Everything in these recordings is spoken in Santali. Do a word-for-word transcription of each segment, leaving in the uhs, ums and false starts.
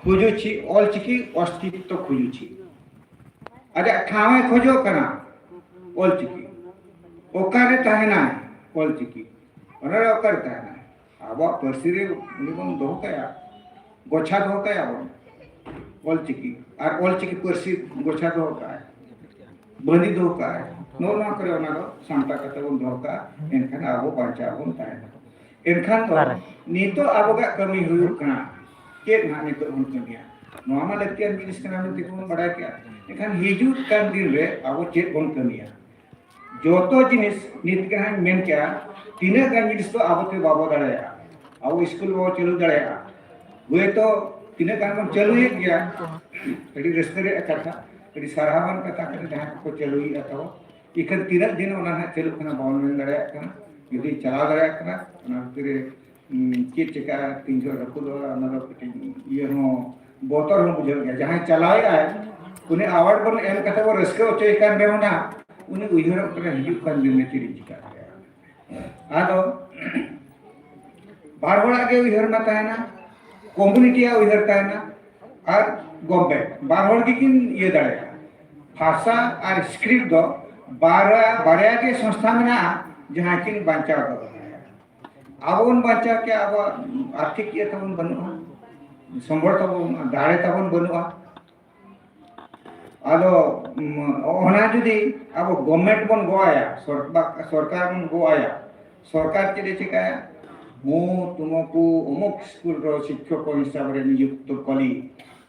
ᱠᱷᱩᱡᱩᱪᱷᱤ, ᱚᱞᱪᱤᱠᱤ ᱚᱥᱛᱤᱛᱛᱚ ᱠᱷᱩᱡᱩᱪᱷᱤ᱾ ᱟᱡᱟᱜ ᱴᱷᱟᱶ ᱮ ᱠᱷᱚᱡᱚᱜ ᱠᱟᱱᱟ ᱚᱞᱪᱤᱠᱤ᱾ ᱚᱠᱟᱨᱮ ᱛᱟᱦᱮᱱᱟᱭ ᱚᱞᱪᱤᱠᱤ? ᱚᱱᱟ ᱨᱮ ᱚᱠᱟᱨᱮ ᱛᱟᱦᱮᱱᱟᱭ? ᱟᱵᱚᱣᱟᱜ ᱯᱟᱹᱨᱥᱤ ᱨᱮ ᱩᱱᱤ ᱵᱚᱱ ᱫᱚᱦᱚ ᱠᱟᱭᱟ, ᱜᱚᱪᱷᱟ ᱫᱚᱦᱚ ᱠᱟᱭᱟ ᱵᱚᱱ ᱚᱞᱪᱤᱠᱤ, ᱟᱨ ᱚᱞᱪᱤᱠᱤ ᱯᱟᱹᱨᱥᱤ ᱜᱚᱪᱷᱟ ᱫᱚᱦᱚ ᱠᱟᱜᱼᱟᱭ, ᱵᱟᱹᱫᱤ ᱫᱚᱦᱚ ᱠᱟᱜᱼᱟᱭ᱾ ᱱᱚᱜᱼᱚ ᱱᱚᱣᱟ ᱠᱚᱨᱮ ᱚᱱᱟ ᱫᱚ ᱥᱟᱢᱴᱟᱣ ᱠᱟᱛᱮ ᱵᱚᱱ ᱫᱚᱦᱚ ᱠᱟᱜᱼᱟ, ᱮᱱᱠᱷᱟᱱ ᱟᱵᱚ ᱵᱟᱧᱪᱟᱣ ᱵᱚᱱ ᱛᱟᱦᱮᱱᱟ᱾ ᱮᱱᱠᱷᱟᱱ ᱫᱚ ᱚᱠᱟᱨᱮ? ᱱᱤᱛᱚᱜ ᱟᱵᱚᱣᱟᱜ ᱠᱟᱹᱢᱤ ᱦᱩᱭᱩᱜ ᱠᱟᱱᱟ, ᱪᱮᱫ ᱱᱟᱦᱟᱜ ᱱᱤᱛᱚᱜ ᱵᱚᱱ ᱠᱟᱹᱢᱤᱭᱟ? ᱱᱚᱣᱟ ᱢᱟ ᱞᱟᱹᱠᱛᱤᱭᱟᱱ ᱡᱤᱱᱤᱥ ᱠᱟᱱᱟ ᱢᱮᱱᱛᱮ ᱵᱚᱱ ᱵᱟᱲᱟᱭ ᱠᱮᱜᱼᱟ᱾ ᱮᱱᱠᱷᱟᱱ ᱦᱤᱡᱩᱜ ᱠᱟᱱ ᱫᱤᱱ ᱨᱮ ᱟᱵᱚ ᱪᱮᱫ ᱵᱚᱱ ᱠᱟᱹᱢᱤᱭᱟ? ᱡᱚᱛᱚ ᱡᱤᱱᱤᱥ ᱱᱤᱛ ᱜᱮ ᱦᱟᱸᱜ ᱤᱧ ᱢᱮᱱ ᱠᱮᱜᱼᱟ, ᱛᱤᱱᱟᱹᱜ ᱜᱟᱱ ᱡᱤᱱᱤᱥ ᱫᱚ ᱟᱵᱚ ᱛᱮ ᱵᱟᱵᱚ ᱫᱟᱲᱮᱭᱟᱜᱼᱟ, ᱟᱵᱚ ᱥᱠᱩᱞ ᱵᱟᱵᱚ ᱪᱟᱹᱞᱩ ᱫᱟᱲᱮᱭᱟᱜᱼᱟ᱾ ᱦᱳᱭᱛᱳ ᱛᱤᱱᱟᱹᱜ ᱜᱟᱱ ᱵᱚᱱ ᱪᱟᱹᱞᱩᱭᱮᱫ ᱜᱮᱭᱟ, ᱟᱹᱰᱤ ᱨᱟᱹᱥᱠᱟᱹ ᱨᱮᱭᱟᱜ ᱠᱟᱛᱷᱟ, ᱟᱹᱰᱤ ᱥᱟᱨᱦᱟᱣᱟᱱ ᱠᱟᱛᱷᱟ ᱠᱟᱱᱟ ᱡᱟᱦᱟᱸᱭ ᱠᱚᱠᱚ ᱪᱟᱹᱞᱩᱭᱮᱫᱼᱟ ᱛᱟᱵᱚ᱾ ᱤᱠᱷᱟᱹᱱ ᱛᱤᱱᱟᱹᱜ ᱫᱤᱱ ᱚᱱᱟ ᱦᱟᱸᱜ ᱪᱟᱹᱞᱩᱜ ᱠᱟᱱᱟ ᱵᱟᱵᱚᱱ ᱢᱮᱱ ᱫᱟᱲᱮᱭᱟᱜ ᱠᱟᱱᱟ᱾ ᱡᱩᱫᱤ ᱪᱟᱞᱟᱣ ᱫᱟᱲᱮᱭᱟᱜ ᱠᱟᱱᱟ, ᱚᱱᱟ ᱵᱷᱤᱛᱨᱤ ᱨᱮ ᱩᱸ, ᱪᱮᱫ ᱪᱤᱠᱟᱹᱜᱼᱟ, ᱛᱤᱱ ᱡᱚᱦᱚᱜ ᱨᱟᱹᱯᱩᱫᱚᱜᱼᱟ, ᱚᱱᱟ ᱫᱚ ᱠᱟᱹᱴᱤᱡ ᱤᱭᱟᱹ ᱦᱚᱸ, ᱵᱚᱛᱚᱨ ᱦᱚᱸ ᱵᱩᱡᱷᱟᱹᱜ ᱜᱮᱭᱟ᱾ ᱡᱟᱦᱟᱸᱭ ᱪᱟᱞᱟᱣᱮᱫ ᱟᱭ, ᱩᱱᱤ ᱟᱣᱟᱨᱰ ᱵᱚᱱ ᱮᱢ ᱠᱟᱛᱮ ᱵᱚᱱ ᱨᱟᱹᱥᱠᱟᱹ ᱦᱚᱪᱚᱭᱮ ᱠᱟᱱ ᱨᱮᱦᱚᱸ ᱱᱟᱜ, ᱩᱱᱤ ᱩᱭᱦᱟᱹᱨᱚᱜ ᱠᱟᱱᱟ, ᱦᱤᱡᱩᱜ ᱠᱟᱱ ᱫᱤᱱ ᱨᱮ ᱪᱮᱫ ᱤᱧ ᱪᱤᱠᱟᱹ ᱫᱟᱲᱮᱭᱟᱜᱼᱟ᱾ ᱟᱫᱚ ᱵᱟᱨ ᱦᱚᱲᱟᱜ ᱜᱮ ᱩᱭᱦᱟᱹᱨ ᱢᱟ ᱛᱟᱦᱮᱱᱟ, ᱠᱚᱢᱩᱱᱤᱴᱤᱭᱟᱜ ᱩᱭᱦᱟᱹᱨ ᱛᱟᱦᱮᱱᱟ, ᱟᱨ ᱜᱚᱵᱷᱢᱮᱱᱴ, ᱵᱟᱨ ᱦᱚᱲ ᱜᱮᱠᱤᱱ ᱤᱭᱟᱹ ᱫᱟᱲᱮᱭᱟᱜᱼᱟ᱾ ᱵᱷᱟᱥᱟ ᱟᱨ ᱥᱠᱨᱤᱯᱴ ᱫᱚ ᱵᱟᱨᱭᱟ, ᱵᱟᱨᱭᱟ ᱜᱮ ᱥᱚᱝᱥᱛᱷᱟ ᱢᱮᱱᱟᱜᱼᱟ, ᱡᱟᱦᱟᱸ ᱠᱤᱱ ᱵᱟᱧᱪᱟᱣ ᱫᱚᱦᱚ ᱫᱟᱲᱮᱭᱟᱜᱼᱟ᱾ ᱟᱵᱚ ᱵᱚᱱ ᱵᱟᱧᱪᱟᱣ ᱠᱮᱭᱟ, ᱟᱵᱚᱣᱟᱜ ᱟᱨᱛᱷᱤᱠ ᱤᱭᱟᱹ ᱛᱟᱵᱚᱱ ᱵᱟᱹᱱᱩᱜᱼᱟ, ᱥᱚᱢᱵᱚᱞ ᱛᱟᱵᱚᱱ, ᱫᱟᱲᱮ ᱛᱟᱵᱚᱱ ᱵᱟᱹᱱᱩᱜᱼᱟ᱾ ᱟᱫᱚ, ᱩᱢ, ᱚᱱᱟ ᱡᱩᱫᱤ ᱟᱵᱚ ᱜᱚᱵᱷᱢᱮᱱᱴ ᱵᱚᱱ ᱜᱚᱜ ᱟᱭᱟ, ᱥᱚᱨ-, ᱵᱟ-, ᱥᱚᱨᱠᱟᱨ ᱵᱚᱱ ᱜᱚᱜ ᱟᱭᱟ, ᱥᱚᱨᱠᱟᱨ ᱪᱮᱫ ᱮ ᱪᱤᱠᱟᱹᱭᱟ? ମୁଁ ତୁମକୁ ଅମୁକ ସ୍କୁଲର ଶିକ୍ଷକ ହିସାବରେ ନିଯୁକ୍ତ କଲି,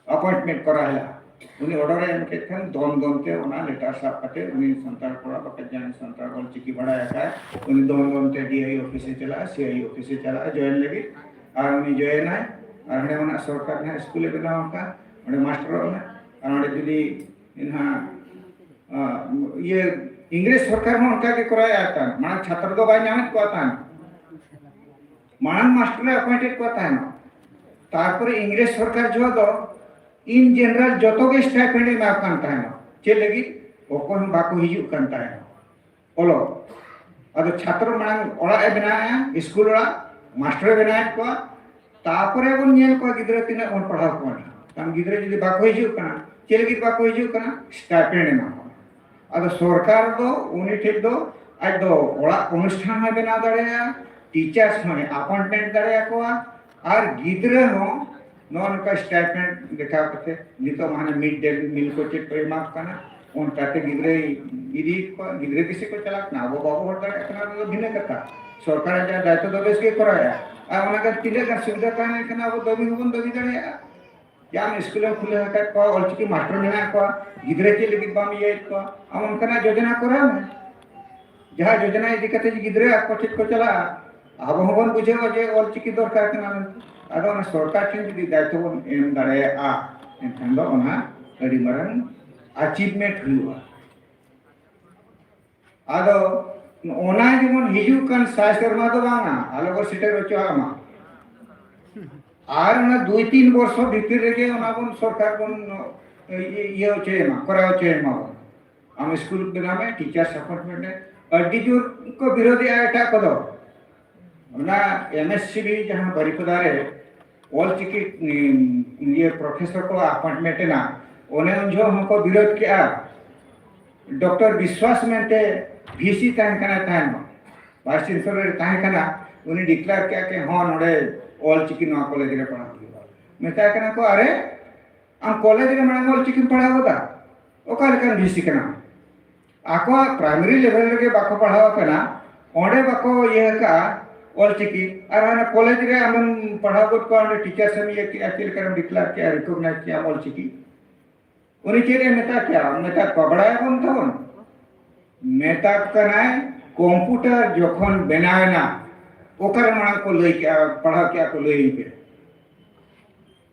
ଆପଏଣ୍ଟମେଣ୍ଟ କରା ହେଲା। ᱩᱱᱤ ᱚᱨᱰᱟᱨ ᱮ ᱮᱢ ᱠᱮᱫ ᱠᱷᱟᱱ ᱫᱚᱱ ᱫᱚᱱ ᱛᱮ ᱚᱱᱟ ᱞᱮᱴᱟᱨ ᱥᱟᱵ ᱠᱟᱛᱮ ᱩᱱᱤ ᱥᱟᱱᱛᱟᱲ ᱠᱚᱲᱟ, ᱵᱟᱠᱷᱟᱡ ᱡᱟᱦᱟᱸᱭ ᱥᱟᱱᱛᱟᱲ ᱚᱞ ᱪᱤᱠᱤ ᱵᱟᱲᱟᱭ ᱟᱠᱟᱫ, ᱩᱱᱤ ᱫᱚᱱ ᱫᱚᱱ ᱛᱮ ᱰᱤ ᱟᱭ ᱚᱯᱷᱤᱥ ᱮ ᱪᱟᱞᱟᱜᱼᱟ, ᱥᱤ ᱟᱭ ᱚᱯᱷᱤᱥ ᱮ ᱪᱟᱞᱟᱜᱼᱟ ᱡᱚᱭᱮᱱ ᱞᱟᱹᱜᱤᱫ᱾ ᱟᱨ ᱩᱱᱤ ᱡᱚᱭᱮᱱᱟᱭ, ᱟᱨ ᱦᱟᱸᱰᱮ ᱚᱱᱟ ᱥᱚᱨᱠᱟᱨ ᱱᱟᱦᱟᱜ ᱥᱠᱩᱞ ᱮ ᱵᱮᱱᱟᱣ ᱟᱠᱟᱫ, ᱚᱸᱰᱮ ᱢᱟᱥᱴᱟᱨᱚᱜ ᱠᱟᱱᱟ᱾ ᱟᱨ ᱚᱸᱰᱮ ᱡᱩᱫᱤ ᱱᱟᱦᱟᱜ, ᱟ, ᱤᱭᱟᱹ, ᱤᱝᱨᱮᱡᱽ ᱥᱚᱨᱠᱟᱨ ᱦᱚᱸ ᱚᱱᱠᱟ ᱜᱮ ᱠᱚᱨᱟᱣᱮᱫᱼᱟ ᱛᱟᱦᱮᱸᱫ᱾ ᱢᱟᱲᱟᱝ ᱪᱷᱟᱛᱨᱚ ᱫᱚ ᱵᱟᱭ ᱧᱟᱢᱮᱫ ᱠᱚᱣᱟ ᱛᱟᱦᱮᱸᱫ, ᱢᱟᱲᱟᱝ ᱢᱟᱥᱴᱟᱨ ᱮ ᱟᱯᱚᱭᱮᱱᱴᱮᱰ ᱠᱚᱣᱟ ᱛᱟᱦᱮᱸᱫ᱾ ᱛᱟᱨᱯᱚᱨᱮ ᱤᱝᱨᱮᱡᱽ ᱥᱚᱨᱠᱟᱨ ᱡᱚᱦᱚᱜ ᱫᱚ ᱤᱱ ᱡᱮᱱᱟᱨᱟᱞ ᱡᱚᱛᱚ ᱜᱮ ᱥᱴᱟᱭᱯᱮᱱᱰ ᱮ ᱮᱢᱟ ᱠᱚ ᱠᱟᱱ ᱛᱟᱦᱮᱸᱱᱟ᱾ ᱪᱮᱫ ᱞᱟᱹᱜᱤᱫ? ᱚᱠᱚᱭ ᱦᱚᱸ ᱵᱟᱠᱚ ᱦᱤᱡᱩᱜ ᱠᱟᱱ ᱛᱟᱦᱮᱸᱱᱟ ᱚᱞᱚᱜ᱾ ᱟᱫᱚ ᱪᱷᱟᱛᱨᱚ ᱢᱟᱲᱟᱝ ᱚᱲᱟᱜ ᱮ ᱵᱮᱱᱟᱣᱮᱫᱼᱟ, ᱥᱠᱩᱞ ᱚᱲᱟᱜ, ᱢᱟᱥᱴᱟᱨ ᱮ ᱵᱮᱱᱟᱣᱮᱫ ᱠᱚᱣᱟ, ᱛᱟᱯᱚᱨᱮ ᱵᱚᱱ ᱧᱮᱞ ᱠᱚᱣᱟ ᱜᱤᱫᱽᱨᱟᱹ ᱛᱤᱱᱟᱹᱜ ᱵᱚᱱ ᱯᱟᱲᱦᱟᱣ ᱠᱚᱣᱟ᱾ ᱠᱟᱨᱚᱱ ᱜᱤᱫᱽᱨᱟᱹ ᱡᱩᱫᱤ ᱵᱟᱠᱚ ᱦᱤᱡᱩᱜ ᱠᱟᱱᱟ, ᱪᱮᱫ ᱞᱟᱹᱜᱤᱫ ᱵᱟᱠᱚ ᱦᱤᱡᱩᱜ ᱠᱟᱱᱟ? ᱥᱴᱟᱭᱯᱮᱱᱰ ᱮᱢᱟ ᱠᱚ᱾ ᱟᱫᱚ ᱥᱚᱨᱠᱟᱨ ᱫᱚ ᱩᱱᱤ ᱴᱷᱮᱱ ᱫᱚ ᱟᱡ ᱫᱚ ᱚᱲᱟᱜ ᱚᱱᱩᱥᱴᱷᱟᱱ ᱦᱚᱸᱭ ᱵᱮᱱᱟᱣ ᱫᱟᱲᱮᱭᱟᱜᱼᱟ, ᱴᱤᱪᱟᱨᱥ ᱦᱚᱸᱭ ᱟᱯᱚᱭᱮᱱᱴᱢᱮᱱᱴ ᱫᱟᱲᱮᱭᱟᱠᱚᱣᱟ, ᱟᱨ ᱜᱤᱫᱽᱨᱟᱹ ᱦᱚᱸ ᱱᱚᱜᱼᱚ ᱱᱚᱝᱠᱟ ᱥᱴᱟᱭᱯᱮᱱᱰ ᱫᱮᱠᱷᱟᱣ ᱠᱟᱛᱮ, ᱱᱤᱛᱚᱜ ᱢᱟ ᱦᱟᱱᱮ ᱢᱤᱰ ᱰᱮ ᱢᱤᱞ ᱠᱚ ᱪᱮᱫ ᱠᱚ ᱮᱢᱟ ᱠᱚ ᱠᱟᱱᱟ, ᱚᱱᱠᱟᱛᱮ ᱜᱤᱫᱽᱨᱟᱹᱭ ᱤᱫᱤᱭᱮᱫ ᱠᱚᱣᱟ, ᱜᱤᱫᱽᱨᱟᱹ ᱜᱮᱥᱮ ᱠᱚ ᱪᱟᱞᱟᱜ ᱠᱟᱱᱟ, ᱟᱵᱚ ᱵᱟᱵᱚ ᱦᱚᱲ ᱫᱟᱲᱮᱭᱟᱜ ᱠᱟᱱᱟ, ᱚᱱᱟ ᱫᱚ ᱵᱷᱤᱱᱟᱹ ᱠᱟᱛᱷᱟ᱾ ᱥᱚᱨᱠᱟᱨ ᱟᱡᱟᱜ ᱫᱟᱭᱤᱛᱛᱚ ᱫᱚ ᱵᱮᱥ ᱜᱮ ᱠᱚᱨᱟᱣᱮᱫᱼᱟ, ᱟᱨ ᱚᱱᱟ ᱜᱮ ᱛᱤᱱᱟᱹᱜ ᱜᱟᱱ ᱥᱩᱵᱤᱫᱷᱟ ᱛᱟᱦᱮᱸ ᱞᱮᱱᱠᱷᱟᱱ ᱟᱵᱚ ᱫᱟᱹᱵᱤ ᱦᱚᱸᱵᱚᱱ ᱫᱟᱹᱵᱤ ᱫᱟᱲᱮᱭᱟᱜᱼᱟ᱾ ᱡᱮ ᱟᱢ ᱥᱠᱩᱞᱮᱢ ᱠᱷᱩᱞᱟᱹᱣ ᱟᱠᱟᱫ ᱠᱚᱣᱟ, ᱚᱞᱪᱤᱠᱤ ᱢᱟᱥᱴᱟᱨ ᱢᱮᱱᱟᱜ ᱠᱚᱣᱟ, ᱜᱤᱫᱽᱨᱟᱹ ᱪᱮᱫ ᱞᱟᱹᱜᱤᱫ ᱵᱟᱢ ᱤᱭᱟᱹᱭᱮᱫ ᱠᱚᱣᱟ? ᱟᱢ ᱚᱱᱠᱟᱱᱟᱜ ᱡᱳᱡᱚᱱᱟ ᱠᱚᱨᱟᱣ ᱢᱮ᱾ ᱡᱟᱦᱟᱸ ᱡᱳᱡᱚᱱᱟ ᱤᱫᱤ ᱠᱟᱛᱮ ᱜᱤᱫᱽᱨᱟᱹ ᱟᱠᱚ ᱪᱮᱫ ᱠᱚ ᱪᱟᱞᱟᱜᱼᱟ, ᱟᱵᱚ ᱦᱚᱸᱵᱚᱱ ᱵᱩᱡᱷᱟᱹᱣᱟ ᱡᱮ ᱚᱞᱪᱤᱠᱤ ᱫᱚᱨᱠᱟᱨ ᱠᱟᱱᱟ ᱢᱮᱱᱛᱮ᱾ ᱟᱫᱚ ᱚᱱᱟ ᱥᱚᱨᱠᱟᱨ ᱴᱷᱮᱱ ᱡᱩᱫᱤ ᱫᱟᱭᱤᱛᱛᱚ ᱵᱚᱱ ᱮᱢ ᱫᱟᱲᱮᱭᱟᱜᱼᱟ, ᱮᱱᱠᱷᱟᱱ ᱫᱚ ᱚᱱᱟ ᱟᱹᱰᱤ ᱢᱟᱨᱟᱝ ᱟᱪᱤᱵᱷᱢᱮᱱᱴ ᱦᱩᱭᱩᱜᱼᱟ᱾ ᱟᱫᱚ ᱚᱱᱟ ᱡᱮᱢᱚᱱ ᱦᱤᱡᱩᱜ ᱠᱟᱱ ᱥᱟᱭ ᱥᱮᱨᱢᱟ ᱫᱚ ᱵᱟᱝᱟ, ᱟᱞᱚ ᱵᱚ ᱥᱮᱴᱮᱨ ᱦᱚᱪᱚᱣᱟᱜ ᱢᱟ᱾ ᱟᱨ ᱚᱱᱟ ᱫᱩᱭ ᱛᱤᱱ ᱵᱚᱨᱥᱚ ᱵᱷᱤᱛᱤᱨ ᱨᱮᱜᱮ ᱚᱱᱟ ᱵᱚᱱ ᱥᱚᱨᱠᱟᱨ ᱵᱚᱱ ᱤᱭᱟᱹ ᱦᱚᱪᱚᱭᱮ ᱢᱟ, ᱠᱚᱨᱟᱣ ᱦᱚᱪᱚᱭᱮ ᱢᱟ ᱵᱚᱱ᱾ ᱟᱢ ᱥᱠᱩᱞ ᱵᱮᱱᱟᱣ ᱢᱮ, ᱴᱤᱪᱟᱨᱥ ᱟᱯᱚᱭᱮᱱᱴᱢᱮᱱᱴ ᱢᱮ, ᱟᱹᱰᱤ ᱡᱳᱨ ᱠᱚ ᱵᱤᱨᱳᱫᱮᱜᱼᱟ ᱮᱴᱟᱜ ᱠᱚᱫᱚ᱾ ᱚᱱᱟ ᱮᱢ ᱮᱥ ᱥᱤ ᱵᱤ ᱡᱟᱦᱟᱸ ᱵᱟᱨᱤᱯᱟᱫᱟ ᱨᱮ ᱚᱞᱪᱤᱠᱤ, ᱩᱸ, ᱤᱭᱟᱹ ᱯᱨᱚᱯᱷᱮᱥᱚᱨ ᱠᱚ ᱟᱯᱚᱭᱮᱱᱴᱢᱮᱱᱴ ᱮᱱᱟ, ᱚᱱᱮ ᱩᱱ ᱡᱚᱦᱚᱜ ᱦᱚᱸᱠᱚ ᱵᱤᱨᱳᱫ ᱠᱮᱜᱼᱟ᱾ ᱰᱚᱠᱴᱚᱨ ᱵᱤᱥᱣᱟᱥ ᱢᱮᱱᱛᱮ ᱵᱷᱤ ᱥᱤ ᱛᱟᱦᱮᱸ ᱠᱟᱱᱟᱭ ᱛᱟᱦᱮᱱ, ᱵᱷᱟᱭᱤᱥ ᱪᱟᱱᱥᱮᱞᱚᱨ ᱮ ᱛᱟᱦᱮᱸ ᱠᱟᱱᱟ, ᱩᱱᱤ ᱰᱤᱠᱞᱮᱭᱟᱨ ᱠᱮᱜᱼᱟ ᱠᱤ ᱦᱚᱸ ᱱᱚᱰᱮ ᱚᱞᱪᱤᱠᱤ ᱱᱚᱣᱟ ᱠᱚᱞᱮᱡᱽ ᱨᱮ ᱯᱟᱲᱦᱟᱣ ᱦᱩᱭᱩᱜᱼᱟ᱾ ᱢᱮᱛᱟᱭ ᱠᱟᱱᱟ ᱠᱚ, "ᱟᱨᱮ, ᱟᱢ ᱠᱚᱞᱮᱡᱽ ᱨᱮ ᱢᱟᱲᱟᱝ ᱚᱞᱪᱤᱠᱤᱢ ᱯᱟᱲᱦᱟᱣ ᱠᱟᱫᱟ? ᱚᱠᱟ ᱞᱮᱠᱟᱱ ᱵᱷᱤ ᱥᱤ ᱠᱟᱱᱟᱢ?" ᱟᱠᱚᱣᱟᱜ ᱯᱨᱟᱭᱢᱟᱨᱤ ᱞᱮᱵᱮᱞ ᱨᱮᱜᱮ ᱵᱟᱠᱚ ᱯᱟᱲᱦᱟᱣ ᱟᱠᱟᱱᱟ, ᱚᱸᱰᱮ ᱵᱟᱠᱚ ᱤᱭᱟᱹ ᱟᱠᱟᱫᱼᱟ ᱚᱞᱪᱤᱠᱤ, ᱟᱨ ᱦᱟᱱᱟ ᱠᱚᱞᱮᱡᱽ ᱨᱮ ᱟᱢᱮᱢ ᱯᱟᱲᱦᱟᱣ ᱜᱚᱫ ᱠᱚᱣᱟ, ᱚᱸᱰᱮ ᱴᱤᱪᱟᱨᱥ ᱮᱢ ᱤᱭᱟᱹ ᱠᱮᱜᱼᱟ, ᱪᱮᱫ ᱞᱮᱠᱟᱨᱮᱢ ᱰᱤᱠᱞᱮᱭᱟᱨ ᱠᱮᱜᱼᱟ, ᱨᱤᱠᱚᱜᱱᱟᱭᱤᱡᱽ ᱠᱮᱜᱼᱟᱢ ᱚᱞᱪᱤᱠᱤ? ᱩᱱᱤ ᱪᱮᱫ ᱮ ᱢᱮᱛᱟ ᱠᱮᱭᱟ? ᱢᱮᱛᱟ ᱠᱚᱣᱟ, ᱵᱟᱲᱟᱭᱟᱵᱚᱱ ᱛᱟᱵᱚᱱ, ᱢᱮᱛᱟ ᱠᱚ ᱠᱟᱱᱟᱭ, ᱠᱚᱢᱯᱩᱴᱟᱨ ᱡᱚᱠᱷᱚᱱ ᱵᱮᱱᱟᱣ ᱮᱱᱟ, ᱚᱠᱟᱨᱮ ᱢᱟᱲᱟᱝ ᱠᱚ ᱞᱟᱹᱭ ᱠᱮᱜᱼᱟ, ᱯᱟᱲᱦᱟᱣ ᱠᱮᱜᱼᱟ ᱠᱚ, ᱞᱟᱹᱭᱟᱹᱧ ᱯᱮ᱾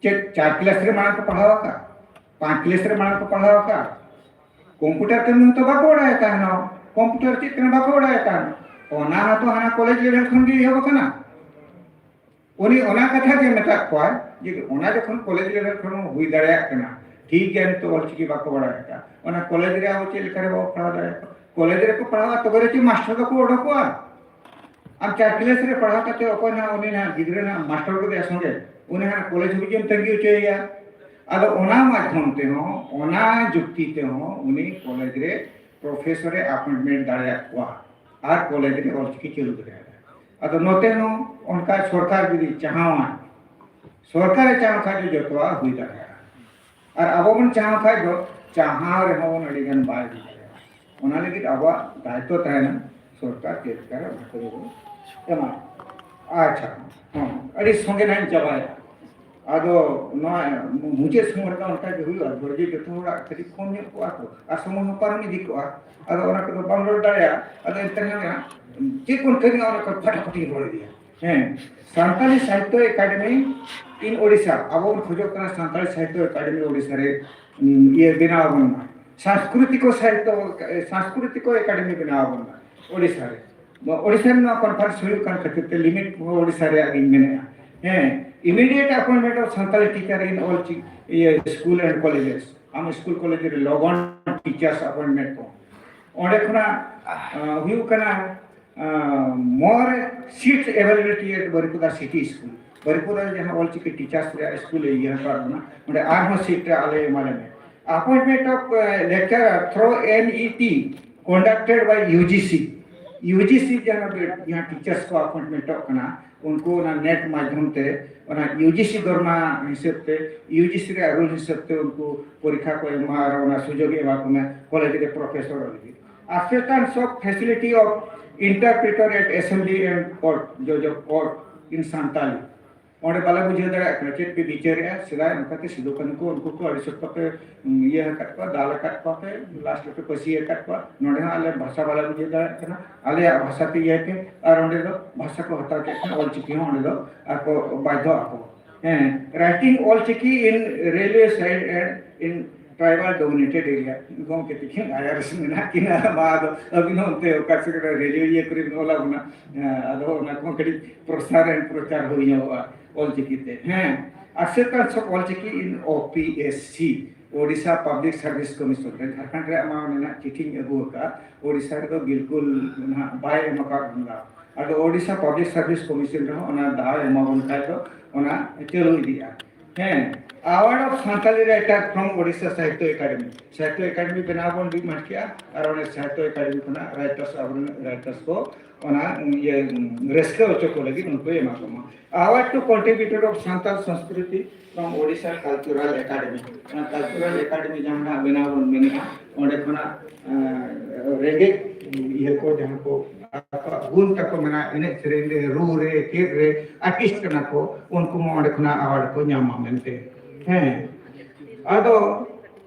ᱪᱮᱫ ᱪᱟᱨ ᱠᱞᱟᱥ ᱨᱮ ᱢᱟᱲᱟᱝ ᱠᱚ ᱯᱟᱲᱦᱟᱣ ᱟᱠᱟᱫ? ᱯᱟᱸᱪ ᱠᱞᱟᱥ ᱨᱮ ᱢᱟᱲᱟᱝ ᱠᱚ ᱯᱟᱲᱦᱟᱣ ᱟᱠᱟᱫ? ᱠᱚᱢᱯᱩᱴᱟᱨ ᱠᱟᱹᱢᱤ ᱦᱚᱸᱛᱚ ᱵᱟᱠᱚ ᱵᱟᱲᱟᱭ ᱛᱟᱦᱮᱱᱟ, ᱠᱚᱢᱯᱩᱴᱟᱨ ᱪᱮᱫ ᱠᱟᱱᱟ ᱵᱟᱠᱚ ᱵᱟᱲᱟᱭ ᱛᱟᱦᱮᱱᱟ᱾ ᱚᱱᱟ ᱦᱚᱸᱛᱚ ᱦᱟᱱᱟ ᱠᱚᱞᱮᱡᱽ ᱞᱮᱵᱮᱞ ᱠᱷᱚᱱ ᱜᱮ ᱮᱦᱚᱵ ᱟᱠᱟᱱᱟ᱾ ᱩᱱᱤ ᱚᱱᱟ ᱠᱟᱛᱷᱟ ᱜᱮ ᱢᱮᱛᱟᱜ ᱠᱚᱣᱟᱭ ᱡᱮ ᱚᱱᱟ ᱡᱚᱠᱷᱚᱱ ᱠᱚᱞᱮᱡᱽ ᱞᱮᱵᱮᱞ ᱠᱷᱚᱱ ᱦᱚᱸ ᱦᱩᱭ ᱫᱟᱲᱮᱭᱟᱜ ᱠᱟᱱᱟ, ᱴᱷᱤᱠ ᱜᱮᱭᱟ, ᱱᱤᱛᱚᱜ ᱚᱞᱪᱤᱠᱤ ᱵᱟᱠᱚ ᱵᱟᱲᱟᱭ ᱟᱠᱟᱫ, ᱚᱱᱟ ᱠᱚᱞᱮᱡᱽ ᱨᱮ ᱟᱵᱚ ᱪᱮᱫ ᱞᱮᱠᱟ ᱨᱮ ᱵᱟᱵᱚ ᱯᱟᱲᱦᱟᱣ ᱫᱟᱲᱮᱭᱟᱠᱚᱣᱟ? ᱠᱚᱞᱮᱡᱽ ᱨᱮᱠᱚ ᱯᱟᱲᱦᱟᱣᱟ, ᱛᱚᱵᱮ ᱨᱮ ᱪᱮᱫ ᱢᱟᱥᱴᱟᱨ ᱫᱚᱠᱚ ᱚᱰᱚᱠᱚᱜᱼᱟ? ᱟᱢ ᱪᱟᱨ ᱠᱞᱟᱥ ᱨᱮ ᱯᱟᱲᱦᱟᱣ ᱠᱟᱛᱮ ᱚᱠᱚᱭ ᱱᱟᱦᱟᱜ ᱩᱱᱤ ᱱᱟᱦᱟᱜ ᱜᱤᱫᱽᱨᱟᱹ ᱱᱟᱦᱟᱜ ᱢᱟᱥᱴᱟᱨ ᱠᱚᱫᱚᱭ ᱥᱚᱸᱜᱮ, ᱩᱱᱤ ᱦᱟᱱᱟ ᱠᱚᱞᱮᱡᱽ ᱦᱟᱹᱵᱤᱡ ᱮᱢ ᱛᱟᱺᱜᱤ ᱦᱚᱪᱚᱭᱮᱭᱟ᱾ ᱟᱫᱚ ᱚᱱᱟ ᱢᱟᱫᱽᱫᱷᱚᱢ ᱛᱮᱦᱚᱸ, ᱚᱱᱟ ᱡᱩᱠᱛᱤ ᱛᱮᱦᱚᱸ ᱩᱱᱤ ᱠᱚᱞᱮᱡᱽ ᱨᱮ ᱯᱨᱚᱯᱷᱮᱥᱚᱨ ᱮ ᱟᱯᱚᱭᱮᱱᱴᱢᱮᱱᱴ ᱫᱟᱲᱮᱭᱟᱜ ᱠᱚᱣᱟ ᱟᱨ ᱠᱚᱞᱮᱡᱽ ᱨᱮ ᱚᱞᱪᱤᱠᱤ ᱪᱟᱹᱞᱩ ᱫᱟᱲᱮᱭᱟᱜᱼᱟ᱾ ᱟᱫᱚ ᱱᱚᱛᱮ ᱦᱚᱸ ᱚᱱᱠᱟ ᱥᱚᱨᱠᱟᱨ ᱡᱩᱫᱤ ᱪᱟᱦᱟᱣᱟᱭ, ᱥᱚᱨᱠᱟᱨᱮ ᱪᱟᱦᱟᱣ ᱠᱷᱟᱡ ᱫᱚ ᱡᱚᱛᱚᱣᱟᱜ ᱦᱩᱭ ᱫᱟᱲᱮᱭᱟᱜᱼᱟ᱾ ᱟᱨ ᱟᱵᱚ ᱵᱚᱱ ᱪᱟᱦᱟᱣ ᱠᱷᱟᱡ ᱫᱚ ᱪᱟᱦᱟᱣ ᱨᱮᱦᱚᱸ ᱵᱚᱱ ᱟᱹᱰᱤ ᱜᱟᱱ ᱵᱟᱭ ᱦᱩᱭ ᱫᱟᱲᱮᱭᱟᱜᱼᱟ᱾ ᱚᱱᱟ ᱞᱟᱹᱜᱤᱫ ᱟᱵᱚᱣᱟᱜ ᱫᱟᱭᱤᱛᱛᱚ ᱛᱟᱦᱮᱱᱟ, ᱥᱚᱨᱠᱟᱨ ᱪᱮᱫ ᱞᱮᱠᱟᱨᱮ ᱚᱱᱟ ᱠᱚᱫᱚ ᱵᱚᱱ ᱮᱢᱟ᱾ ᱟᱪᱪᱷᱟ, ᱦᱚᱸ, ᱟᱹᱰᱤ ᱥᱚᱸᱜᱮ ᱱᱟᱦᱟᱜ ᱤᱧ ᱪᱟᱵᱟᱭᱟ᱾ ᱟᱫᱚ ᱱᱚᱣᱟ ᱢᱩᱪᱟᱹᱫ ᱥᱚᱢᱚᱭ ᱨᱮᱫᱚ ᱚᱱᱠᱟ ᱜᱮ ᱦᱩᱭᱩᱜᱼᱟ, ᱫᱷᱳᱨᱡᱚ ᱡᱚᱛᱚ ᱦᱚᱲᱟᱜ ᱠᱟᱹᱴᱤᱡ ᱠᱚᱢ ᱧᱚᱜ ᱠᱚᱜᱼᱟ ᱛᱚ, ᱟᱨ ᱥᱚᱢᱚᱭ ᱦᱚᱸ ᱯᱟᱨᱚᱢ ᱤᱫᱤ ᱠᱚᱜᱼᱟ᱾ ᱟᱫᱚ ᱚᱱᱟ ᱠᱚᱫᱚ ᱵᱟᱢ ᱨᱚᱲ ᱫᱟᱲᱮᱭᱟᱜᱼᱟ᱾ ᱟᱫᱚ ᱮᱱᱛᱮ ᱨᱮᱦᱚᱸ ᱪᱮᱫ ᱵᱚᱱ ᱠᱟᱹᱢᱤᱭᱟ, ᱚᱱᱟ ᱠᱚ ᱯᱷᱟᱴᱟᱯᱷᱟᱴᱤ ᱨᱚᱲ ᱤᱫᱤᱭᱟ᱾ ᱦᱮᱸ, ᱥᱟᱱᱛᱟᱞᱤ ᱥᱟᱦᱤᱛᱛᱚ ᱮᱠᱟᱰᱮᱢᱤ in ᱳᱰᱤᱥᱟ, ᱟᱵᱚ ᱵᱚᱱ ᱠᱷᱚᱡᱚᱜ ᱠᱟᱱᱟ ᱥᱟᱱᱛᱟᱞᱤ ᱥᱟᱦᱤᱛᱛᱚ ᱮᱠᱟᱰᱮᱢᱤ ᱳᱰᱤᱥᱟ ᱨᱮ, ᱩᱸ, ᱤᱭᱟᱹ ᱵᱮᱱᱟᱣ ᱟᱵᱚᱱ ᱢᱟ, ᱥᱟᱝᱥᱠᱨᱤᱛᱤᱠᱚ ᱥᱟᱦᱤᱛᱛᱚ, ᱥᱟᱝᱥᱠᱨᱤᱛᱤᱠᱚ ᱮᱠᱟᱰᱮᱢᱤ ᱵᱮᱱᱟᱣ ᱟᱵᱚᱱ ᱢᱟ ᱳᱰᱤᱥᱟ ᱨᱮ᱾ ᱱᱚᱣᱟ ᱳᱰᱤᱥᱟ ᱨᱮ ᱱᱚᱣᱟ ᱠᱚᱱᱯᱷᱟᱨᱮᱱᱥ ᱦᱩᱭᱩᱜ ᱠᱟᱱ ᱠᱷᱟᱹᱛᱤᱨ ᱛᱮ ᱞᱤᱢᱤᱴ ᱦᱚᱸ ᱳᱰᱤᱥᱟ ᱨᱮᱭᱟᱜ ᱜᱤᱧ ᱢᱮᱱᱮᱫᱼᱟ᱾ ᱦᱮᱸ, immediate appointment of Santali teacher in all chi-, ᱤᱭᱟᱹ, school and colleges, ᱟᱢ ᱥᱠᱩᱞ ᱠᱚᱞᱮᱡᱽ ᱨᱮ ᱞᱚᱜᱚᱱ ᱴᱤᱪᱟᱨᱥ ᱟᱯᱚᱭᱮᱱᱴᱢᱮᱱᱴ ᱠᱚ᱾ ᱚᱸᱰᱮ ᱠᱷᱚᱱᱟᱜ, ᱟᱸ, ᱦᱩᱭᱩᱜ ᱠᱟᱱᱟ, ᱟᱸ, more seats availability at Baripada city school᱾ ᱵᱟᱨᱤᱯᱚᱫᱟ ᱨᱮ ᱡᱟᱦᱟᱸ ᱚᱞᱪᱤᱠᱤ ᱴᱤᱪᱟᱨᱥ ᱨᱮᱭᱟᱜ ᱥᱠᱩᱞ ᱮ ᱤᱭᱟᱹ ᱦᱟᱛᱟᱣ ᱠᱟᱱᱟ, ᱚᱸᱰᱮ ᱟᱨᱦᱚᱸ ᱥᱤᱴ ᱨᱮ ᱟᱞᱮ ᱮᱢᱟ ᱞᱮ ᱢᱮ᱾ Appointment of, uh, lecturer through N E T conducted by U G C᱾ U G C ᱡᱟᱦᱟᱸ ᱵᱮ-, ᱡᱟᱦᱟᱸ ᱴᱤᱪᱟᱨᱥ ᱠᱚ ᱟᱯᱚᱭᱮᱱᱴᱢᱮᱱᱴᱚᱜ ᱠᱟᱱᱟ, ᱩᱱᱠᱩ ᱚᱱᱟ ᱱᱮᱴ ᱢᱟᱫᱽᱫᱷᱚᱢ ᱛᱮ, ᱚᱱᱟ U G C ᱫᱚᱨᱢᱟ ᱦᱤᱥᱟᱹᱵ ᱛᱮ, U G C ᱨᱮᱭᱟᱜ ᱨᱩᱞ ᱦᱤᱥᱟᱹᱵ ᱛᱮ ᱩᱱᱠᱩ ᱯᱚᱨᱤᱠᱠᱷᱟ ᱠᱚ ᱮᱢᱟ ᱟᱨ ᱚᱱᱟ ᱥᱩᱡᱳᱜᱽ ᱮ ᱮᱢᱟ ᱠᱚ ᱢᱮ ᱠᱚᱞᱮᱡᱽ ᱨᱮ ᱯᱨᱚᱯᱷᱮᱥᱚᱨ ᱞᱟᱹᱜᱤᱫ᱾ Acceptance of facility of interpreter at assembly and court, judge of court in Santali᱾ ᱚᱸᱰᱮ ᱵᱟᱞᱮ ᱵᱩᱡᱷᱟᱹᱣ ᱫᱟᱲᱮᱭᱟᱜ ᱠᱟᱱᱟ ᱪᱮᱫ ᱯᱮ ᱵᱤᱪᱟᱹᱨᱮᱜᱼᱟ᱾ ᱥᱮᱫᱟᱭ ᱚᱱᱠᱟᱛᱮ ᱥᱤᱫᱩ ᱠᱟᱹᱱᱦᱩ ᱠᱚ, ᱩᱱᱠᱩ ᱠᱚ ᱟᱹᱰᱤ ᱥᱚᱠᱛᱚ ᱯᱮ, ᱩᱸ, ᱤᱭᱟᱹ ᱟᱠᱟᱫ ᱠᱚᱣᱟ, ᱫᱟᱞ ᱟᱠᱟᱫ ᱠᱚᱣᱟ ᱯᱮ, ᱞᱟᱥᱴ ᱨᱮᱯᱮ ᱯᱟᱹᱥᱤ ᱟᱠᱟᱫ ᱠᱚᱣᱟ᱾ ᱱᱚᱰᱮ ᱦᱚᱸ ᱟᱞᱮ ᱵᱷᱟᱥᱟ ᱵᱟᱞᱮ ᱵᱩᱡᱷᱟᱹᱣ ᱫᱟᱲᱮᱭᱟᱜ ᱠᱟᱱᱟ, ᱟᱞᱮᱭᱟᱜ ᱵᱷᱟᱥᱟ ᱛᱮ ᱤᱭᱟᱹᱭ ᱯᱮ, ᱟᱨ ᱚᱸᱰᱮ ᱫᱚ ᱵᱷᱟᱥᱟ ᱠᱚ ᱦᱟᱛᱟᱣ ᱠᱮᱫ ᱠᱷᱟᱱ ᱚᱞᱪᱤᱠᱤ ᱦᱚᱸ ᱚᱸᱰᱮ ᱫᱚ ᱟᱠᱚ ᱵᱟᱫᱷᱭᱚ ᱟᱠᱚ᱾ ᱦᱮᱸ, writing Ol Chiki in railway side and in tribal dominated area᱾ ᱜᱚᱢᱠᱮ ᱛᱤᱠᱤᱱ I R S ᱢᱮᱱᱟᱜ ᱠᱤᱱᱟ, ᱢᱟ ᱟᱫᱚ ᱟᱹᱵᱤᱱ ᱦᱚᱸ ᱚᱱᱛᱮ ᱚᱠᱟ ᱥᱮᱫ ᱨᱮ ᱨᱮᱰᱤᱭᱳ ᱤᱭᱟᱹ ᱠᱚᱨᱮ ᱵᱤᱱ ᱚᱞᱟ ᱵᱚᱱᱟ, ᱦᱮᱸ, ᱟᱫᱚ ᱚᱱᱟ ᱠᱚᱦᱚᱸ ᱠᱟᱹᱴᱤᱡ ᱯᱨᱚᱥᱟᱨ ᱮᱱ ᱯᱨᱚᱪᱟᱨ ᱦᱩᱭ ᱧᱚᱜᱚᱜᱼᱟ ᱚᱞᱪᱤᱠᱤ ᱛᱮ᱾ ᱦᱮᱸ, acceptance of Ol Chiki in O P S C, Odisha Public Service Commission ᱨᱮ, ᱡᱷᱟᱲᱠᱷᱚᱸᱰ ᱨᱮᱭᱟᱜ ᱢᱟ ᱚᱸᱰᱮ ᱱᱟᱜ ᱪᱤᱴᱷᱤᱧ ᱟᱹᱜᱩ ᱟᱠᱟᱫᱼᱟ, ᱳᱰᱤᱥᱟ ᱨᱮᱫᱚ ᱵᱤᱞᱠᱩᱞ ᱱᱟᱦᱟᱜ ᱵᱟᱭ ᱮᱢ ᱟᱠᱟᱫ ᱵᱚᱱᱟ᱾ ᱟᱫᱚ ᱳᱰᱤᱥᱟ ᱯᱟᱵᱽᱞᱤᱠ ᱥᱟᱨᱵᱷᱤᱥ ᱠᱚᱢᱤᱥᱚᱱ ᱨᱮᱦᱚᱸ ᱚᱱᱟ ᱫᱟᱣ ᱮᱢᱟᱵᱚᱱ ᱠᱷᱟᱡ ᱫᱚ ᱚᱱᱟ ᱪᱟᱹᱞᱩ ᱤᱫᱤᱜᱼᱟ᱾ ᱦᱮᱸ, Award of Santali Writer from Odisha Sahitya academy, Sahitya academy ᱵᱮᱱᱟᱣ ᱵᱚᱱ ᱰᱤᱢᱟᱱᱰ ᱠᱮᱜᱼᱟ, ᱟᱨ ᱚᱸᱰᱮ ᱥᱟᱦᱤᱛᱛᱚ ᱮᱠᱟᱰᱮᱢᱤ ᱠᱷᱚᱱᱟᱜ ᱨᱟᱭᱴᱟᱨᱥ, ᱟᱵᱚᱨᱮᱱ ᱨᱟᱭᱴᱟᱨᱥ ᱠᱚ ᱚᱱᱟ ᱤᱭᱟᱹ ᱨᱟᱹᱥᱠᱟᱹ ᱦᱚᱪᱚ ᱠᱚ ᱞᱟᱹᱜᱤᱫ ᱩᱱᱠᱩ ᱮᱢᱟ ᱠᱚᱢᱟ᱾ Award to contributor of Santal ᱥᱚᱝᱥᱠᱨᱤᱛᱤ from Odisha Cultural Academy, ᱚᱱᱟ ᱠᱟᱞᱪᱟᱨᱟᱞ ᱮᱠᱟᱰᱮᱢᱤ ᱡᱟᱦᱟᱸ ᱱᱟᱜ ᱵᱮᱱᱟᱣ ᱵᱚᱱ ᱢᱮᱱᱮᱜᱼᱟ, ᱚᱸᱰᱮ ᱠᱷᱚᱱᱟᱜ ᱨᱮᱸᱜᱮᱡ ᱤᱭᱟᱹ ᱠᱚ, ᱡᱟᱦᱟᱸ ᱠᱚ ᱟᱠᱚᱣᱟᱜ ᱜᱩᱱ ᱛᱟᱠᱚ ᱢᱮᱱᱟᱜᱼᱟ, ᱮᱱᱮᱡ ᱥᱮᱨᱮᱧ ᱨᱮ, ᱨᱩ ᱨᱮ, ᱪᱮᱫ ᱨᱮ, ᱟᱨᱴᱤᱥᱴ ᱠᱟᱱᱟ ᱠᱚ, ᱩᱱᱠᱩ ᱦᱚᱸ ᱚᱸᱰᱮ ᱠᱷᱚᱱᱟᱜ ᱟᱣᱟᱨᱰ ᱠᱚ ᱧᱟᱢᱟ ᱢᱮᱱᱛᱮ᱾ ᱦᱮᱸ, ᱟᱫᱚ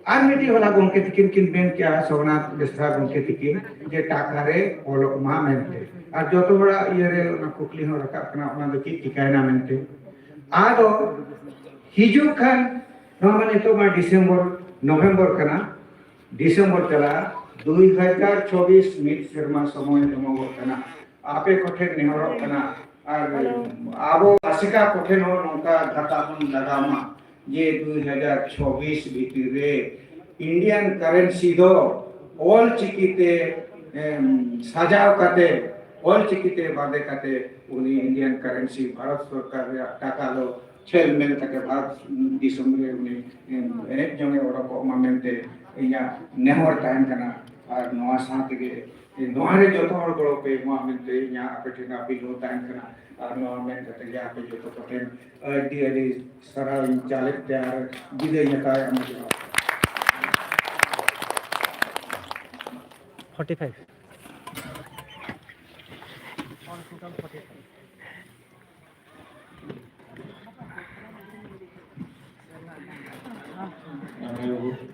ᱟᱨ ᱢᱤᱫᱴᱤᱡ ᱦᱚᱞᱟ ᱜᱚᱢᱠᱮ ᱛᱤᱠᱤᱱ ᱠᱤᱱ ᱢᱮᱱ ᱠᱮᱜᱼᱟ, ᱥᱳᱢᱱᱟᱛᱷ ᱵᱮᱥᱨᱟ ᱜᱚᱢᱠᱮ ᱛᱤᱠᱤᱱ, ᱡᱮ ᱴᱟᱠᱟ ᱨᱮ ᱚᱞᱚᱜ ᱢᱟ ᱢᱮᱱᱛᱮ᱾ ᱟᱨ ᱡᱚᱛᱚ ᱦᱚᱲᱟᱜ ᱤᱭᱟᱹ ᱨᱮ ᱚᱱᱟ ᱠᱩᱠᱞᱤ ᱦᱚᱸ ᱨᱟᱠᱟᱵ ᱠᱟᱱᱟ, ᱚᱱᱟ ᱫᱚ ᱪᱮᱫ ᱪᱤᱠᱟᱭᱮᱱᱟ ᱢᱮᱱᱛᱮ᱾ ᱟᱫᱚ ᱦᱤᱡᱩᱜ ᱠᱷᱟᱱ, ᱱᱚᱣᱟ ᱢᱟ ᱱᱤᱛᱚᱜ ᱢᱟ ᱰᱤᱥᱮᱢᱵᱚᱨ, ᱱᱚᱵᱷᱮᱢᱵᱚᱨ ᱠᱟᱱᱟ, ᱰᱤᱥᱮᱢᱵᱚᱨ ᱪᱟᱞᱟᱜᱼᱟ, ᱫᱩᱭ ᱦᱟᱡᱟᱨ ᱪᱚᱵᱵᱤᱥ ᱢᱤᱫ ᱥᱮᱨᱢᱟ ᱥᱚᱢᱚᱭ ᱮᱢᱚᱜᱚᱜ ᱠᱟᱱᱟ᱾ ᱟᱯᱮ ᱠᱚᱴᱷᱮᱱ ᱱᱮᱦᱚᱨᱚᱜ ᱠᱟᱱᱟ, ᱟᱨ ᱟᱵᱚ ᱟᱥᱮᱠᱟ ᱠᱚᱴᱷᱮᱱ ᱦᱚᱸ ᱱᱚᱝᱠᱟ ᱫᱷᱟᱠᱟ ᱵᱚᱱ ᱞᱟᱜᱟᱣ ᱢᱟ ᱡᱮ ᱫᱩᱭ ᱦᱟᱡᱟᱨ ᱪᱚᱵᱵᱤᱥ ᱵᱷᱤᱛᱤᱨ ᱨᱮ ᱤᱱᱰᱤᱭᱟᱱ ᱠᱟᱨᱮᱱᱥᱤ ᱫᱚ ᱚᱞ ᱪᱤᱠᱤᱛᱮ, ᱮᱢ, ᱥᱟᱡᱟᱣ ᱠᱟᱛᱮ, ᱚᱞ ᱪᱤᱠᱤᱛᱮ ᱵᱟᱸᱫᱮ ᱠᱟᱛᱮ ᱩᱱᱤ ᱤᱱᱰᱤᱭᱟᱱ ᱠᱟᱨᱮᱱᱥᱤ, ᱵᱷᱟᱨᱚᱛ ᱥᱚᱨᱠᱟᱨ ᱨᱮᱭᱟᱜ ᱴᱟᱠᱟ ᱫᱚ ᱪᱷᱮᱞ ᱢᱮᱞ ᱠᱟᱛᱮ ᱵᱷᱟᱨᱚᱛ ᱫᱤᱥᱚᱢ ᱨᱮ ᱩᱱᱤ, ᱮᱢ, ᱮᱱᱮᱡ ᱡᱚᱝ ᱮ ᱚᱰᱚᱠᱚᱜ ᱢᱟ ᱢᱮᱱᱛᱮ ᱤᱧᱟᱹᱜ ᱱᱮᱦᱚᱨ ᱛᱟᱦᱮᱱ ᱠᱟᱱᱟ᱾ ᱟᱨ ᱱᱚᱣᱟ ᱥᱟᱶ ᱛᱮᱜᱮ ᱱᱚᱣᱟ ᱨᱮ ᱡᱚᱛᱚ ᱦᱚᱲ ᱜᱚᱲᱚ ᱯᱮ ᱮᱢᱟ ᱢᱮᱱᱛᱮ ᱤᱧᱟᱹᱜ ᱟᱯᱮ ᱴᱷᱮᱱ ᱟᱯᱤᱞ ᱦᱚᱸ ᱛᱟᱦᱮᱱ ᱠᱟᱱᱟ᱾ ᱟᱨ ᱱᱚᱣᱟ ᱢᱮᱱ ᱠᱟᱛᱮ ᱜᱮ ᱟᱯᱮ ᱡᱚᱛᱚ ᱠᱚᱴᱷᱮᱱ ᱟᱹᱰᱤ ᱟᱹᱰᱤ ᱥᱟᱨᱦᱟᱣ ᱤᱧ ᱪᱟᱞᱮᱫ ᱛᱮ ᱟᱨ ᱵᱤᱫᱟᱹᱭ ᱦᱟᱛᱟᱣᱮᱫᱼᱟ᱾ ᱢᱟ ᱡᱚᱦᱟᱨ᱾ forty five.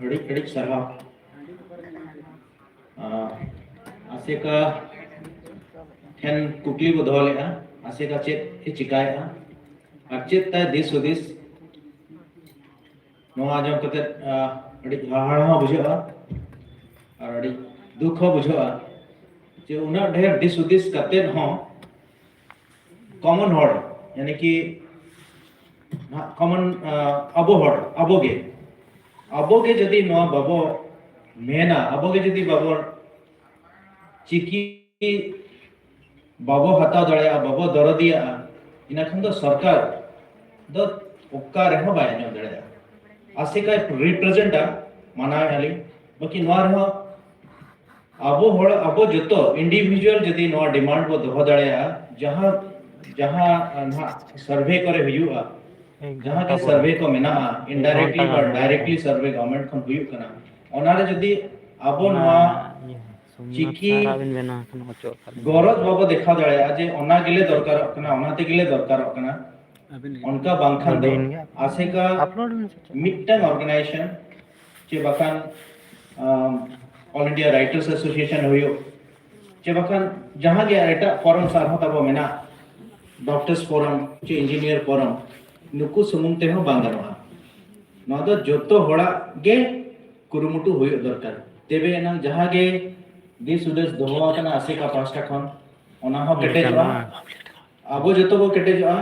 ᱟᱹᱰᱤ, ᱟᱹᱰᱤ ᱥᱟᱨᱦᱟᱣ᱾ ᱟᱸ, ᱟᱥᱮᱠᱟ ᱴᱷᱮᱱ ᱠᱩᱠᱞᱤ ᱵᱚ ᱫᱚᱦᱚ ᱞᱮᱫᱼᱟ, ᱟᱥᱮᱠᱟ ᱪᱮᱫ ᱮ ᱪᱤᱠᱟᱭᱮᱫᱼᱟ ᱟᱨ ᱪᱮᱫ ᱛᱟᱭ ᱫᱤᱥ ᱦᱩᱫᱤᱥ? ᱱᱚᱣᱟ ᱟᱸᱡᱚᱢ ᱠᱟᱛᱮ, ᱟᱸ, ᱟᱹᱰᱤ ᱦᱟᱦᱟᱲᱟ ᱦᱚᱸ ᱵᱩᱡᱷᱟᱹᱜᱼᱟ ᱟᱨ ᱟᱹᱰᱤ ᱫᱩᱠ ᱦᱚᱸ ᱵᱩᱡᱷᱟᱹᱜᱼᱟ ᱡᱮ ᱩᱱᱟᱹᱜ ᱰᱷᱮᱨ ᱫᱤᱥ ᱦᱩᱫᱤᱥ ᱠᱟᱛᱮ ᱦᱚᱸ ᱠᱚᱢᱚᱱ ᱦᱚᱲ, ᱭᱟᱱᱤ ᱠᱤ ᱱᱟᱦᱟᱜ ᱠᱚᱢᱚᱱ, ᱟᱸ, ᱟᱵᱚ ᱦᱚᱲ, ᱟᱵᱚ ᱜᱮ, ᱟᱵᱚ ᱜᱮ ᱡᱩᱫᱤ ᱱᱚᱣᱟ ᱵᱟᱵᱚ ᱢᱮᱱᱟ, ᱟᱵᱚ ᱜᱮ ᱡᱩᱫᱤ ᱵᱟᱵᱚ ᱪᱤᱠᱤ ᱵᱟᱵᱚ ᱦᱟᱛᱟᱣ ᱫᱟᱲᱮᱭᱟᱜᱼᱟ, ᱵᱟᱵᱚ ᱫᱚᱨᱚᱫᱤᱭᱟᱜᱼᱟ, ᱤᱱᱟᱹ ᱠᱷᱟᱱ ᱫᱚ ᱥᱚᱨᱠᱟᱨ ᱫᱚ ᱚᱠᱟ ᱨᱮᱦᱚᱸ ᱵᱟᱭ ᱟᱸᱡᱚᱢ ᱫᱟᱲᱮᱭᱟᱜᱼᱟ᱾ ᱟᱥᱮᱠᱟᱭ ᱨᱤᱯᱨᱮᱡᱮᱱᱴᱟ, ᱢᱟᱱᱟᱣᱮᱫᱼᱟ ᱞᱤᱧ, ᱵᱟᱹᱠᱤ ᱱᱚᱣᱟ ᱨᱮᱦᱚᱸ ᱟᱵᱚ ᱦᱚᱲ, ᱟᱵᱚ ᱡᱚᱛᱚ ᱤᱱᱰᱤᱵᱷᱤᱡᱩᱣᱟᱞ ᱡᱩᱫᱤ ᱱᱚᱣᱟ ᱰᱤᱢᱟᱱᱰ ᱵᱚ ᱫᱚᱦᱚ ᱫᱟᱲᱮᱭᱟᱜᱼᱟ, ᱡᱟᱦᱟᱸ ᱡᱟᱦᱟᱸ ᱱᱟᱦᱟᱜ ᱥᱟᱨᱵᱷᱮ ᱠᱚᱨᱮ ᱦᱩᱭᱩᱜᱼᱟ, ᱡᱟᱦᱟᱸ ᱜᱮ ᱥᱟᱨᱵᱷᱮ ᱠᱚ ᱢᱮᱱᱟᱜᱼᱟ, ᱤᱱᱰᱟᱭᱨᱮᱠᱴᱞᱤ ᱵᱟ ᱰᱟᱭᱨᱮᱠᱴᱞᱤ ᱥᱟᱨᱵᱷᱮ ᱜᱚᱵᱷᱚᱨᱱᱢᱮᱱᱴ ᱠᱷᱚᱱ ᱦᱩᱭᱩᱜ ᱠᱟᱱᱟ, ᱚᱱᱟᱨᱮ ᱡᱩᱫᱤ ᱟᱵᱚ ᱱᱚᱣᱟ ᱪᱤᱠᱤ ᱜᱚᱨᱚᱡᱽ ᱵᱟᱵᱚ ᱫᱮᱠᱷᱟᱣ ᱫᱟᱲᱮᱭᱟᱜᱼᱟ ᱡᱮ ᱚᱱᱟ ᱜᱮᱞᱮ ᱫᱚᱨᱠᱟᱨᱚᱜ ᱠᱟᱱᱟ, ᱚᱱᱟ ᱛᱮᱜᱮᱞᱮ ᱫᱚᱨᱠᱟᱨᱚᱜ ᱠᱟᱱᱟ, ᱚᱱᱠᱟ ᱵᱟᱝᱠᱷᱟᱱ ᱫᱚ ᱟᱥᱮᱠᱟ ᱢᱤᱫᱴᱟᱝ ᱚᱨᱜᱟᱱᱟᱭᱡᱮᱥᱚᱱ ᱪᱮ ᱵᱟᱠᱷᱟᱱ ᱚᱞ ᱤᱱᱰᱤᱭᱟ ᱨᱟᱭᱴᱟᱨᱥ ᱮᱥᱳᱥᱤᱭᱮᱥᱚᱱ ᱦᱩᱭᱩᱜ, ᱪᱮ ᱵᱟᱠᱷᱟᱱ ᱡᱟᱦᱟᱸ ᱜᱮ ᱮᱴᱟᱜ ᱯᱷᱚᱨᱚᱢ ᱟᱨᱦᱚᱸ ᱛᱟᱵᱚ ᱢᱮᱱᱟᱜ, ᱰᱚᱠᱴᱚᱨᱥ ᱯᱷᱚᱨᱚᱢ ᱪᱮ ᱤᱧᱡᱤᱱᱤᱭᱟᱨ ᱯᱷᱚᱨᱚᱢ, ᱱᱩᱠᱩ ᱥᱩᱢᱩᱝ ᱛᱮᱦᱚᱸ ᱵᱟᱝ ᱜᱟᱱᱚᱜᱼᱟ᱾ ᱱᱚᱣᱟ ᱫᱚ ᱡᱚᱛᱚ ᱦᱚᱲᱟᱜ ᱜᱮ ᱠᱩᱨᱩᱢᱩᱴᱩ ᱦᱩᱭᱩᱜ ᱫᱚᱨᱠᱟᱨ, ᱛᱚᱵᱮ ᱮᱱᱟᱝ ᱡᱟᱦᱟᱸ ᱜᱮ ᱫᱤᱥ ᱦᱩᱫᱤᱥ ᱫᱚᱦᱚ ᱟᱠᱟᱱᱟ ᱟᱥᱮᱠᱟ ᱯᱟᱦᱴᱟ ᱠᱷᱚᱱ, ᱚᱱᱟ ᱦᱚᱸ ᱠᱮᱴᱮᱡᱚᱜᱼᱟ᱾ ᱟᱵᱚ ᱡᱚᱛᱚ ᱵᱚ ᱠᱮᱴᱮᱡᱚᱜᱼᱟ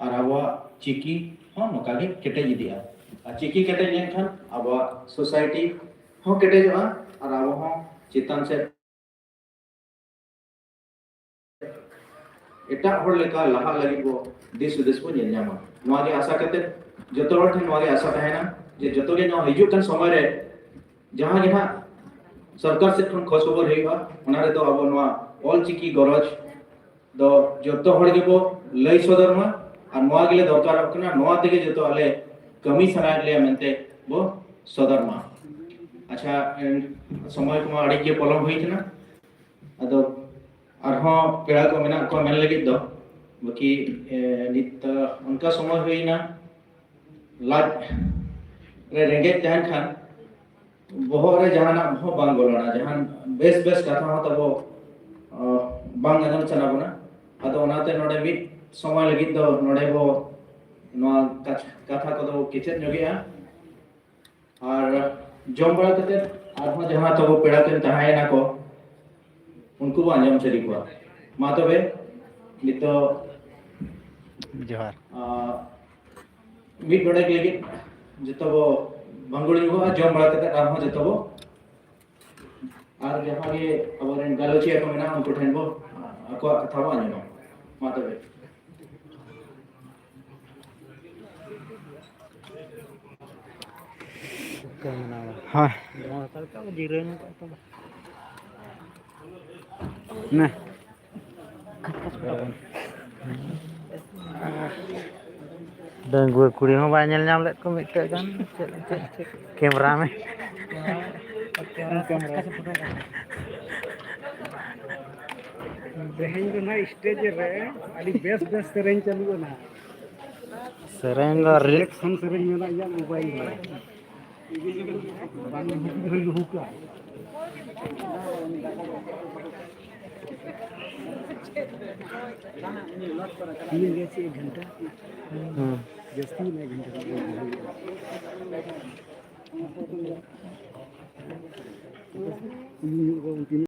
ᱟᱨ ᱟᱵᱚᱣᱟᱜ ᱪᱤᱠᱤ ᱦᱚᱸ ᱱᱚᱝᱠᱟ ᱜᱮ ᱠᱮᱴᱮᱡ ᱤᱫᱤᱜᱼᱟ᱾ ᱟᱨ ᱪᱤᱠᱤ ᱠᱮᱴᱮᱡ ᱞᱮᱱᱠᱷᱟᱱ ᱟᱵᱚᱣᱟᱜ ᱥᱳᱥᱟᱭᱴᱤ ᱦᱚᱸ ᱠᱮᱴᱮᱡᱚᱜᱼᱟ ᱟᱨ ᱟᱵᱚ ᱦᱚᱸ ᱪᱮᱛᱟᱱ ᱥᱮᱫ ᱮᱴᱟᱜ ᱦᱚᱲ ᱞᱮᱠᱟ ᱞᱟᱦᱟᱜ ᱞᱟᱹᱜᱤᱫ ᱵᱚ ᱫᱤᱥ ᱦᱩᱫᱤᱥ ᱵᱚ ᱧᱮᱞ ᱧᱟᱢᱟ᱾ ᱱᱚᱣᱟ ᱜᱮ ᱟᱥᱟ ᱠᱟᱛᱮ, ᱡᱚᱛᱚ ᱦᱚᱲ ᱴᱷᱮᱱ ᱱᱚᱣᱟ ᱜᱮ ᱟᱥᱟ ᱛᱟᱦᱮᱱᱟ ᱡᱮ ᱡᱚᱛᱚ ᱜᱮ ᱱᱚᱣᱟ ᱦᱤᱡᱩᱜ ᱠᱟᱱ ᱥᱚᱢᱚᱭ ᱨᱮ ᱡᱟᱦᱟᱸ ᱜᱮ ᱦᱟᱸᱜ ᱥᱚᱨᱠᱟᱨ ᱥᱮᱫ ᱠᱷᱚᱱ ᱠᱷᱚᱡᱽ ᱠᱷᱚᱵᱚᱨ ᱦᱩᱭᱩᱜᱼᱟ, ᱚᱱᱟ ᱨᱮᱫᱚ ᱟᱵᱚ ᱱᱚᱣᱟ ᱚᱞ ᱪᱤᱠᱤ ᱜᱚᱨᱚᱡᱽ ᱫᱚ ᱡᱚᱛᱚ ᱦᱚᱲ ᱜᱮᱵᱚ ᱞᱟᱹᱭ ᱥᱚᱫᱚᱨ ᱢᱟ᱾ ᱟᱨ ᱱᱚᱣᱟ ᱜᱮᱞᱮ ᱫᱚᱨᱠᱟᱨᱚᱜ ᱠᱟᱱᱟ, ᱱᱚᱣᱟ ᱛᱮᱜᱮ ᱡᱚᱛᱚ ᱟᱞᱮ ᱠᱟᱹᱢᱤ ᱥᱟᱱᱟᱭᱮᱫ ᱞᱮᱭᱟ ᱢᱮᱱᱛᱮ ᱵᱚ ᱥᱚᱫᱚᱨ ᱢᱟ᱾ ᱟᱪᱪᱷᱟ, ᱮᱱ, ᱥᱚᱢᱚᱭ ᱠᱚᱢᱟ ᱟᱹᱰᱤ ᱜᱮ ᱯᱚᱞᱚᱢ ᱦᱩᱭ ᱠᱟᱱᱟ᱾ ᱟᱫᱚ ᱟᱨᱦᱚᱸ ᱯᱮᱲᱟ ᱠᱚ ᱢᱮᱱᱟᱜ ᱠᱚᱣᱟ ᱢᱮᱱ ᱞᱟᱹᱜᱤᱫ ᱫᱚ, ᱵᱟᱹᱠᱤ, ᱮ, ᱱᱤᱛ, ᱮ, ᱚᱱᱠᱟ ᱥᱚᱢᱚᱭ ᱦᱩᱭᱱᱟ, ᱞᱟᱡ ᱨᱮ ᱨᱮᱸᱜᱮᱡ ᱛᱟᱦᱮᱱ ᱠᱷᱟᱱ ᱵᱚᱦᱚᱜ ᱨᱮ ᱡᱟᱦᱟᱱᱟᱜ ᱦᱚᱸ ᱵᱟᱝ ᱵᱚᱞᱚᱱᱟ, ᱡᱟᱦᱟᱱ ᱵᱮᱥ ᱵᱮᱥ ᱠᱟᱛᱷᱟ ᱦᱚᱸ ᱛᱟᱵᱚ, ᱚ, ᱵᱟᱝ ᱟᱸᱡᱚᱢ ᱥᱟᱱᱟ ᱵᱚᱱᱟ᱾ ᱟᱫᱚ ᱚᱱᱟᱛᱮ ᱱᱚᱰᱮ ᱢᱤᱫ ᱥᱚᱢᱚᱭ ᱞᱟᱹᱜᱤᱫ ᱫᱚ ᱱᱚᱰᱮ ᱵᱚ ᱱᱚᱣᱟ ᱠᱟᱛᱷ-, ᱠᱟᱛᱷᱟ ᱠᱚᱫᱚ ᱠᱮᱪᱮᱫ ᱧᱚᱜᱮᱜᱼᱟ᱾ ᱟᱨ ᱡᱚᱢ ᱵᱟᱲᱟ ᱠᱟᱛᱮ ᱟᱨᱦᱚᱸ ᱡᱟᱦᱟᱸ ᱛᱟᱵᱚ ᱯᱮᱲᱟ ᱠᱤᱱ ᱛᱟᱦᱮᱸᱭᱮᱱᱟ ᱠᱚ, ᱩᱱᱠᱩ ᱵᱚ ᱟᱸᱡᱚᱢ ᱥᱟᱹᱨᱤ ᱠᱚᱣᱟ᱾ ᱢᱟ ᱛᱚᱵᱮ ᱱᱤᱛᱚᱜ, ᱡᱚᱦᱟᱨ᱾ ᱟᱸ, ᱢᱤᱫ ᱰᱚᱸᱰᱮᱠ ᱞᱟᱹᱜᱤᱫ ᱡᱚᱛᱚ ᱵᱚ ᱵᱟᱝᱜᱚᱲ ᱧᱚᱜᱚᱜᱼᱟ, ᱡᱚᱢ ᱵᱟᱲᱟ ᱠᱟᱛᱮ ᱟᱨᱦᱚᱸ ᱡᱚᱛᱚ ᱵᱚ, ᱟᱨ ᱡᱟᱦᱟᱸ ᱜᱮ ᱟᱵᱚᱨᱮᱱ ᱜᱟᱞᱚᱪᱤᱭᱟᱹ ᱠᱚ ᱢᱮᱱᱟᱜᱼᱟ, ᱩᱱᱠᱩ ᱴᱷᱮᱱ ᱵᱚ, ᱟᱸ, ᱟᱠᱚᱣᱟᱜ ᱠᱟᱛᱷᱟ ᱵᱚᱱ ᱟᱸᱡᱚᱢᱟ᱾ ᱢᱟ ᱛᱚᱵᱮ᱾ ᱪᱮᱫ ᱠᱚ ᱢᱮᱱᱟ ᱵᱟᱝ? ᱦᱳᱭ᱾ ᱱᱚᱣᱟ ᱦᱟᱛᱟᱣ ᱠᱟᱜ ᱢᱮ, ᱡᱤᱨᱟᱹᱣ ᱧᱚᱜ ᱠᱚᱜ ᱛᱟᱢᱟ᱾ ᱱᱮ᱾ ᱰᱟᱺᱜᱩᱣᱟᱹ ᱠᱩᱲᱤ ᱦᱚᱸ ᱵᱟᱭ ᱧᱮᱞ ᱧᱟᱢ ᱞᱮᱫ ᱠᱚ ᱢᱤᱫᱴᱮᱡ ᱜᱟᱱ᱾ ᱪᱮᱫ, ᱪᱮᱫ, ᱪᱮᱫ? ᱠᱮᱢᱨᱟ ᱢᱮ᱾ ᱛᱮᱦᱮᱧ ᱫᱚ ᱱᱟᱜ stage ᱨᱮ ᱟᱹᱰᱤ ᱵᱮᱥ ᱵᱮᱥ ᱥᱮᱨᱮᱧ ᱪᱟᱹᱞᱩᱜᱼᱟ ᱱᱟᱜ᱾ ᱥᱮᱨᱮᱧ ᱫᱚ ᱨᱤ- selection ᱥᱮᱨᱮᱧ ᱢᱮᱱᱟᱜ ᱜᱮᱭᱟ mobile ᱨᱮ᱾ ᱵᱟᱝ ᱞᱩᱦᱩᱠ ᱞᱩᱦᱩᱠᱟ᱾ ᱛᱤᱱᱟᱹᱜ ᱜᱮ ᱪᱮᱫ ᱜᱷᱚᱱᱴᱟ? ᱦᱩᱸ᱾ ᱡᱟᱹᱥᱛᱤ ᱢᱮᱱᱟᱜᱼᱟ ᱜᱷᱚᱱᱴᱟ ᱫᱚ ᱵᱟᱝ ᱦᱩᱭᱩᱜᱼᱟ᱾ ᱩᱱᱤ ᱦᱩᱭᱩᱜ ᱠᱟᱱᱟ ᱩᱱᱠᱤᱱ᱾